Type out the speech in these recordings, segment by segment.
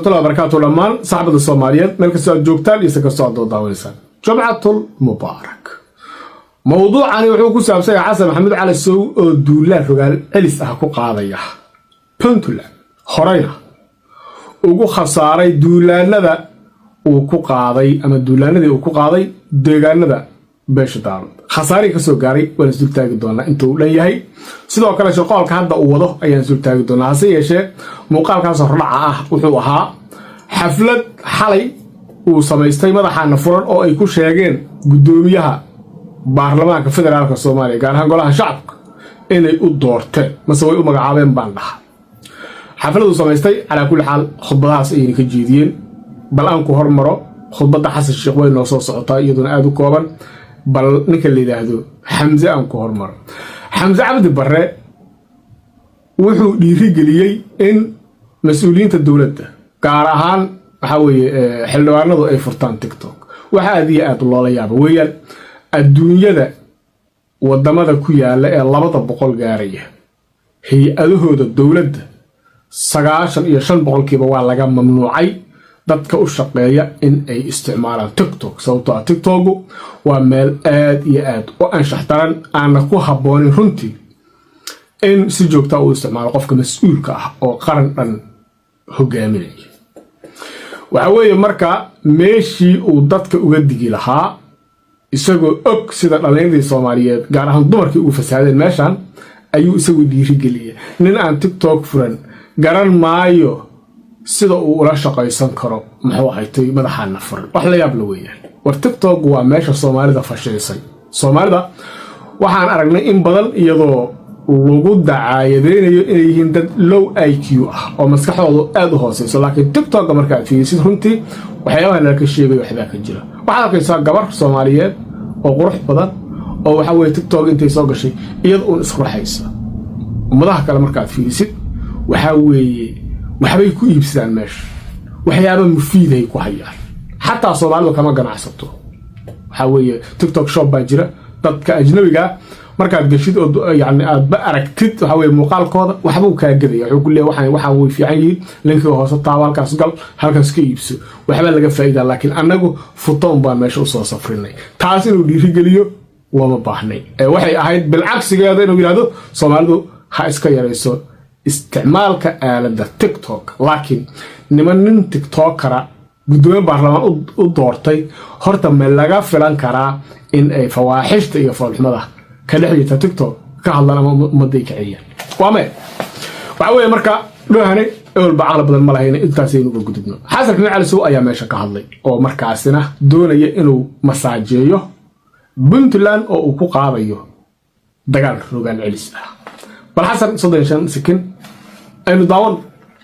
Waraxmatullahi wabarakaatu dhammaan saxbada Soomaaliyeed meel kastoo aad joogtaan iyo si kastoo aad doodaawanaysaan, Jumcatul Mubaarak. Mowduucani wuxuu ku saabsan yahay Xasan Maxamuud Cali Sow oo duulaan rogaal celis ah ku qaadaya Puntland, horeyna ugu khasaaray duulaanada uu ku qaaday ama duulaanadii uu ku qaaday deegaanada beesha Daarood. Khasaarihii kasoo gaaray waan isdultaagi doonaa inta uu dhan yahay. Sidoo kale shirqoolka hadda uu wado ayaan isdultaagi doonaa. Hase yeeshee, muuqaalkaas hordhaca ah wuxuu ahaa xaflad xalay uu samaystay madaxaana furan oo ay ku sheegeen guddoomiyaha baarlamaanka federaalka Soomaaliya, gaar ahaan golaha shacabka, inay u doorteen mase way u magacaabeen baan dhaha. Xafladuu samaystay, calaa kulli xaal, khudbadahaas ayayna ka jeediyeen. Bal aan ku hormaro khudbadda Xasan Sheekh, way noo soo socotaa, iyaduna aada u kooban. Bal ninka la yidhaahdo Xamse aan ku hormaro. Xamse Cabdi Barre wuxuu dhiirigeliyey in mas-uuliyiinta dowladda, gaar ahaan waxaa weeye xildhibaanadu, ay furtaan TikTok. Waxa aad iyo aad loola yaaba weeyaan, adduunyada wadamada ku yaala ee 200 gaaraya, hay-adahooda dowladda 95% waa laga mamnuucay dadka u shaqeeya in ay isticmaalaan TikTok, sababtoo ah TikToku waa meel aad iyo aad u anshax daran, aana ku habboonin runtii in si joogtaa uu isticmaalo qofka mas-uulka ah oo qaran dhan hogaaminaya. Waxa weeye marka meeshii uu dadka uga digi lahaa, isagoo og sida dhallinyaradii Soomaaliyeed, gaar ahaan dumarkii, ugu fasaadeen meeshan, ayuu isagu dhiirigeliyay. Nin aan TikTok furan garan maayo sida uu ula shaqaysan karo. Muxuu ahaytay madaxaana furan? Wax la yaab la weeyaan. War TikTok waa meesha Soomaalida fashilisay. Soomaalida waxaan aragnay in badan iyadoo lagu dacaayadeynayo inay yihiin dad low IQ ah oo maskaxdoodu aada u hooseyso, laakiin TikToka markaad fiirisid, runtii waxyaabaha nala ka sheegayo waxbaa ka jira. Waxaad arkaysaa gabar Soomaaliyeed oo qurux badan oo waxa weye TikTok intay soo gashay iyada uun isqurxaysa. Ummadaha kale markaad fiirisid, waxaa weeye waxbay ku iibsadaan meesha, waxyaaba mufiiday ku hayaan. Xataa Soomaalidu kama ganacsato. Waxaa weeye TikTok Shop baa jira. Dadka ajnabiga markaad gashid oo yani aadba aragtid, waxa weye muuqaalkooda waxbuu kaa gedaya. Wuxuu ku leeyahay waxaan way fiican yihiin, linkiga hoose taabo, halkaas gal, halkaas ka iibso, waxbaa laga faa'iidaa. Laakiin annagu futoon baan meesha usoo safrinay. Taas inuu dhiirigeliyo looma baahnay. Ee waxay ahayd bilcagsigeeda inuu yidhahdo Soomaalidu ha iska yarayso isticmaalka aaladda TikTok. Laakiin niman nin TikTokera guddoomiye baarlamaan u doortay, horta ma laga filan karaa in ay fawaaxishta iyo foolxumada ka dhex jirta TikTok ka hadlaan ama ummadday kiciyaan? Waa maya. Waxaa weeye marka dhohane ewelba caqli badan ma lahayn. Intaasaynu uga gudubno. Xasan Xamuud Cali Sow ayaa meesha ka hadlay oo markaasina doonaya inuu masaajeeyo Puntland oo uu ku qaadayo dagaal rogaal celis ah. Bal Xasan 35 sikin aynu daawan.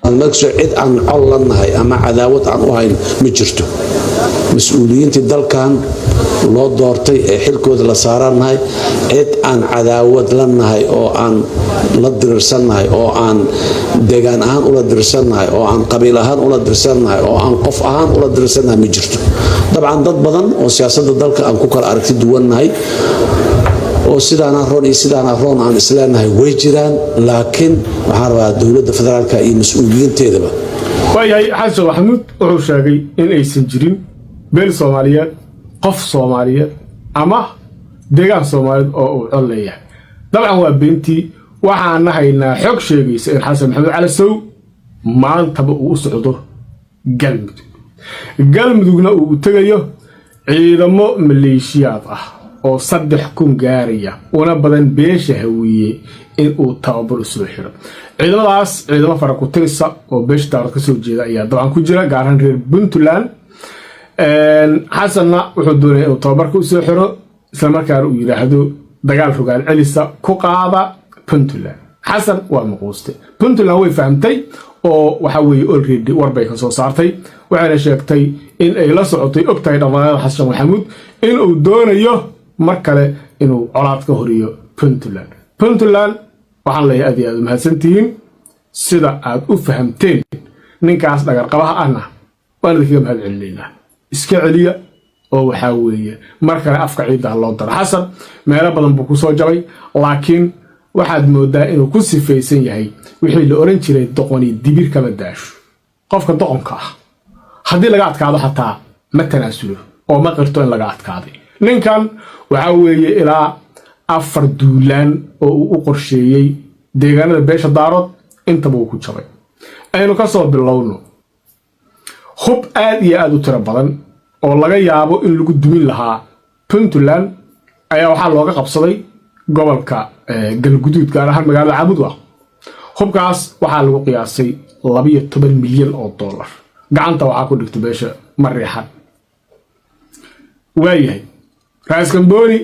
Markasoo cid aan col la nahay ama cadaawad aan u hayn ma jirto. Mas-uuliyiintii dalkan loo doortay ee xilkooda la saaraan nahay. Cid aan cadaawad la nahay oo aan la dirirsannahay oo aan deegaan ahaan ula dirirsannahay oo aan qabiil ahaan ula dirirsannahay oo aan qof ahaan ula dirirsannahay ma jirto. Dabcan, dad badan oo siyaasadda dalka aan ku kala aragti duwannahay oo sidaanaa roon iyo sidaanaa roon aan isleenahay way jiraan, laakiin waxaan rabaa dowladda federaalka iyo mas-uuliyiinteedaba. Waayahay, Xasan Sheekh Maxamuud wuxuu sheegay in aysan jirin beel Soomaaliyeed, qof Soomaaliyeed ama deegaan Soomaaliyeed oo uu col leeyahay. Dabcan waa beentii. Waxaana haynaa xog sheegaysa in Xasan Maxamed Cali Sow maantaba uu u socdo Galmudug, Galmudugna uu u tegayo ciidamo maleeshiyaad ah oo 3000 gaaraya, una badan beesha Hawiye, in uu tababar u soo xiro. Ciidamadaas ciidamo fara ku tirisa oo beesha Daarood ka soo jeeda ayaa dabcan ku jira, gaar ahaan reer Puntland. Xasanna wuxuu doonaya inuu tababarka usoo xiro, islamarkaana uu yidhaahdo dagaal rogaal celisa ku qaada Puntland. Xasan waa maquuste. Puntland way fahamtay oo waxa weeye already war bay ka soo saartay, waxayna sheegtay in ay la socotay, og tahay dhaqdhaqaaqada Xasan Maxamuud, inuu doonayo mar kale inuu colaad ka horiyo Puntland. Puntland waxaan leeyahay aad iyo aad u mahadsantihiin sida aad u fahamteen. Ninkaas dhagarqabaha ahna waan idinkaga mahad celinaynaa. Iska celiya oo waxaa weeye mar kale afka ciidda ha loo daro. Xasan meelo badan buu ku soo jabay, laakiin waxaad moodaa inuu ku sifaysan yahay wixii la oran jiray doqoni dibir kama daasho. Qofka doqonka ah haddii laga adkaado xataa ma tanaasulo oo ma qirto in laga adkaaday. Ninkan waxaa weeye ilaa 4 duulaan oo uu u qorsheeyey deegaanada beesha Daarood intaba uu ku jabay. Aynu ka soo bilowno hub aad iyo aad u tiro badan oo laga yaabo in lagu dumin lahaa Puntland ayaa waxaa looga qabsaday gobolka Galguduud, gaar ahaan magaalada Caabudwa. Hubkaas waxaa lagu qiyaasay 12 milyan oo dollar. Gacanta waxaa ku dhigtay beesha Mariixan. Waayahay, Raas Kamboni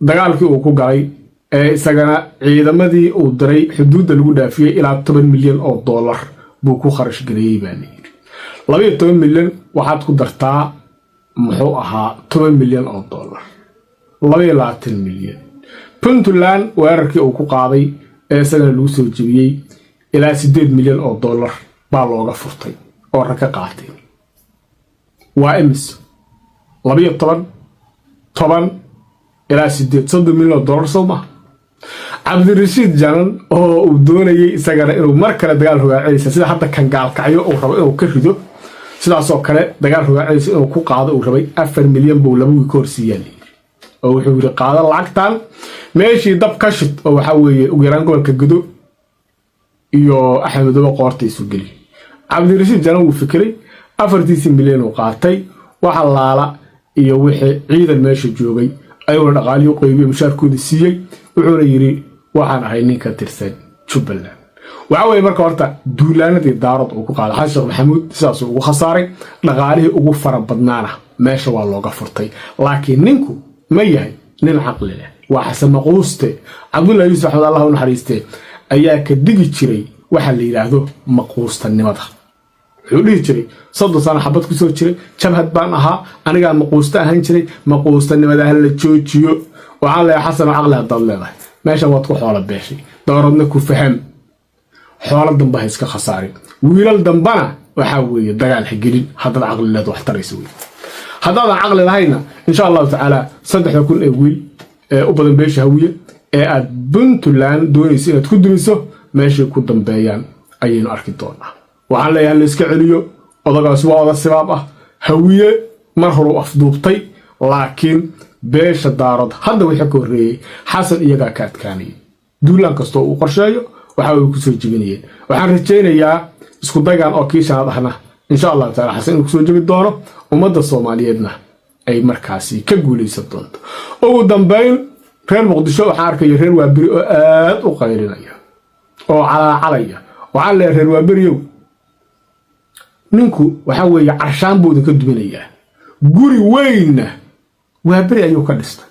dagaalkii uu ku galay ee isagana ciidamadii uu diray xuduudda lagu dhaafiyey ilaa 10 milyan oo dollar buu ku kharash gareeyey baa la yidhi. 12 milyan waxaad ku dartaa, muxuu ahaa, 10 milyan oo dollar, 22 milyan. Puntland weerarkii uu ku qaaday ee isagana lagu soo jebiyey ilaa 8 milyan oo dollar baa looga furtay oo rag ka qaatay. Waa imis? 12, 10 ilaa 8, 30 milyan oo dollar, soo maha? Cabdirashiid Janan oo uu doonayey isagana inuu mar kale dagaal rogaacelisa, sida hadda kan Gaalkacyo uu rabo inuu ka rido, sidaasoo kale dagaal rogaacelisa inuu ku qaado uu rabay, 4 milyan buu 2 wiil ka horsiiyaa layidhi, oo wuxuu yidhi: "Qaado lacagtan, meeshii dab ka shid," oo waxaa weeye ugu yaraan gobolka Gedo iyo Axmed Madoobe qoorta isu geli. Cabdirashiid Janan wuu fikiray, 4-tiisii milyan uu qaatay, waxa laala iyo wixii ciidan meesha joogay ayuuna dhaqaalihii u qeybiye, mushaarkooda siiyey, wuxuuna yidhi: "Waxaan ahay nin ka tirsan Jubbaland." Waxa weeye marka horta duulaanadii Daarood uu ku qaaday Xasan Sheekh Maxamuud sidaasuu ugu khasaaray, dhaqaalihii ugu fara badnaana meesha waa looga furtay. Laakiin ninku ma yahay nin caqli leh? Waa Xasan Maquuste. Cabdullahi Yuusuf Axmed, Allah u naxariiste, ayaa ka digi jiray waxa la yidhaahdo maquustanimada. Wuxuu dhihi jiray: 30 sano xabad ku soo jiray, jabhad baan ahaa, anigaa maquusta ahaan jiray, maquustanimada ha la joojiyo. Waxaan leeyahay: Xasanoo, caqli haddaad leedahay, meeshan waad ku xoola beeshay, Daaroodna ku faham, xoolo damba ha iska khasaarin, wiilal dambana waxaa weeye dagaal ha gelin. Haddaad caqli leed wax taraysa wey. Haddaadan caqli lahayna, insha Allahu tacaala, 3000 ee wiil ee u badan beesha Hawiye ee aad Puntland doonayso inaad ku dumiso, meeshay ku dambeeyaan ayaynu arki doonaa. Waxaan leeyahay la iska celiyo odagaasi, waa oda sibaab ah. Hawiye mar horuu afduubtay, laakiin beesha Daarood hadda wixii ka horreeyey Xasan iyagaa ka adkaanayay. Duulaan kastoo uu qorsheeyo waxa way kusoo jebinayeen. Waxaan rajaynayaa isku daygan oo kii shanaad ahna, insha Allahu tacala, Xasan inuu kusoo jebi doono, ummadda Soomaaliyeedna ay markaasi ka guulaysan doonto. Ugu dambayn, reer Muqdisho waxaan arkaya reer Waaberi oo aad u qaylinaya oo calaacalaya. Waxaan leeyahay: reer Waaberiyow, ninku waxaa weeye carshaan buu idinka duminayaa, guri weynna Waaberi ayuu ka dhistay.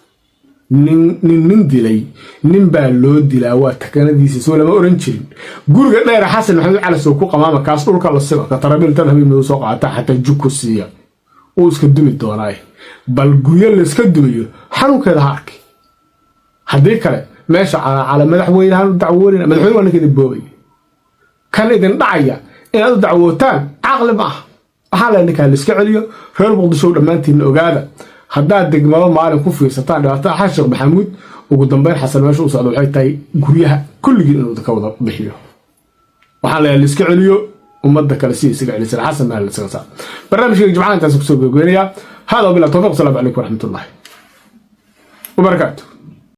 Nin nin dilay nin baa loo dilaa, waa takanadiisa, soo lama oran jirin? Guriga dheera Xasan Maxamed Calas oo ku qamaama kaas dhulka la sima katarabil tan habeen madow soo qaata, xataa jug ku siiya, uu iska dumi doonaaye. Bal guryo layska dumiyo xanuunkeeda ha arki. Haddii kale meesha calaacala madaxweynehan u dacwoonayna. Madaxweyne waa ninka idin boobaya, kan idin dhacaya inaad u dacwootaan caqli ma aha. Waxaa la ninkaa laiska celiyo. Reer Muqdisho dhammaantiinna ogaada, haddaad degmado maalin ku fiirsataan dhibaatada Xasan Sheekh Maxamuud, ugu dambeyn Xasan meesha u socda waxay tahay guryaha kulligii inuu ka wada bixiyo. Waxaan leeyahay laiska celiyo, ummadda kale si isaga celisan, Xasan maal isaga saar. Barnaamijka jimcaha intaas kusoo gogoynaya. Hada wabillahi tawfiiq. Asalaamu calaykum waraxmatullahi wabarakaatu.